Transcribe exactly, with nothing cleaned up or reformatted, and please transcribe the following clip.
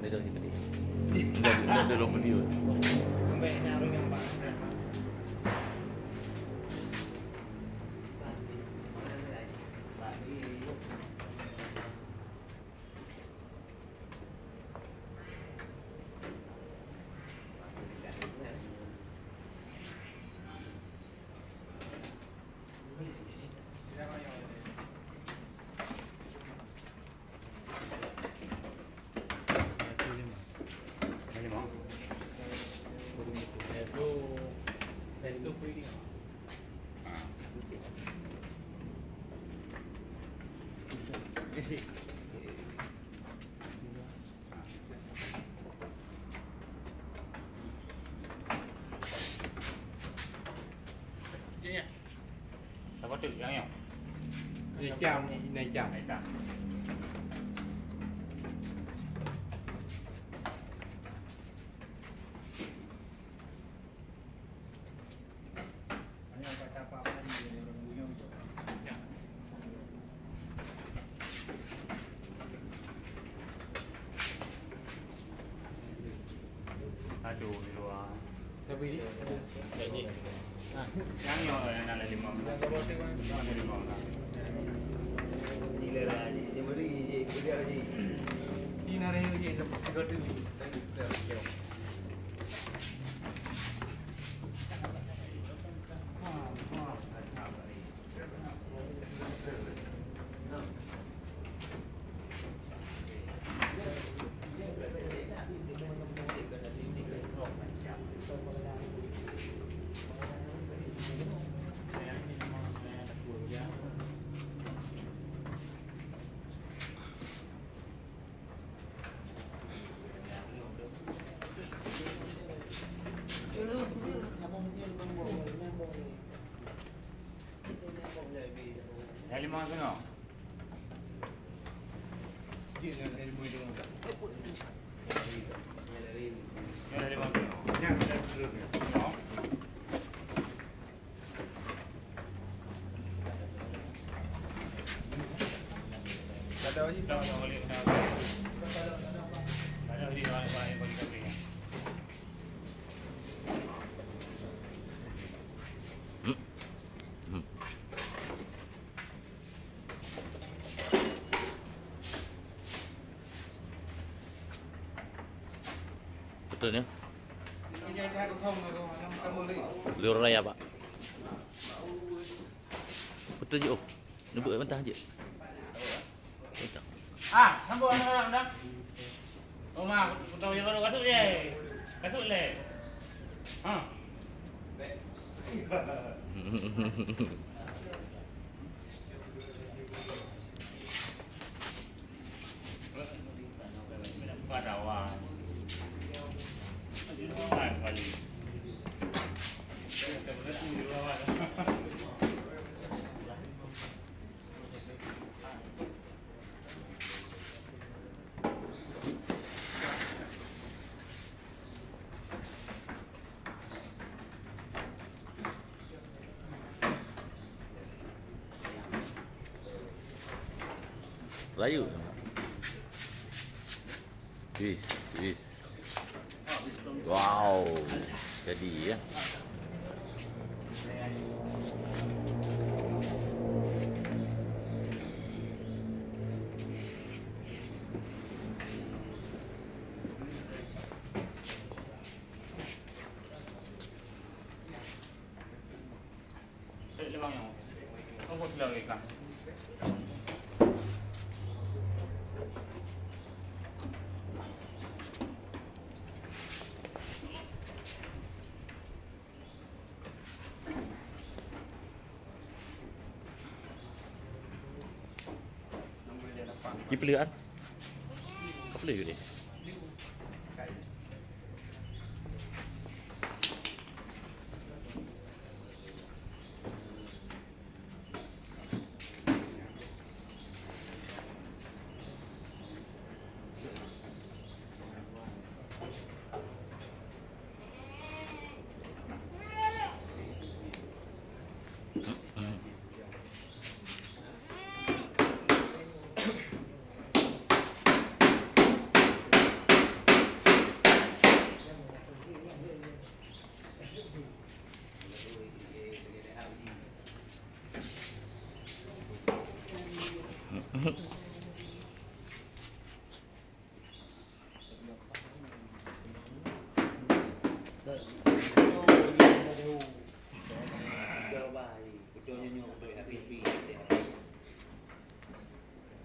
Dah, dah, dah, dah lama dia. Siapa tu yang yang? Ni cam, ni cam. Ni cam. Aduh, di luar. Tapi yang ni orang yang nak lima belas. Lima belas. Gila lah, Haji. Dia beri je, kerja Haji. Ini nak raya je, tiga tu. Hai lima setengah. Dia dah lima setengah. Dia dah lima setengah. Betul ya? Lur raya, Pak. Betul je, oh. Nebuk mentah je. Mentah. Ah, sambung anak-anak dah. Oma, potong je baru kasut je. Kasut le. Ha. Rayu. Wis, wis. Wow. Jadi ya. Kipeuleuan. Kipeuleu deh.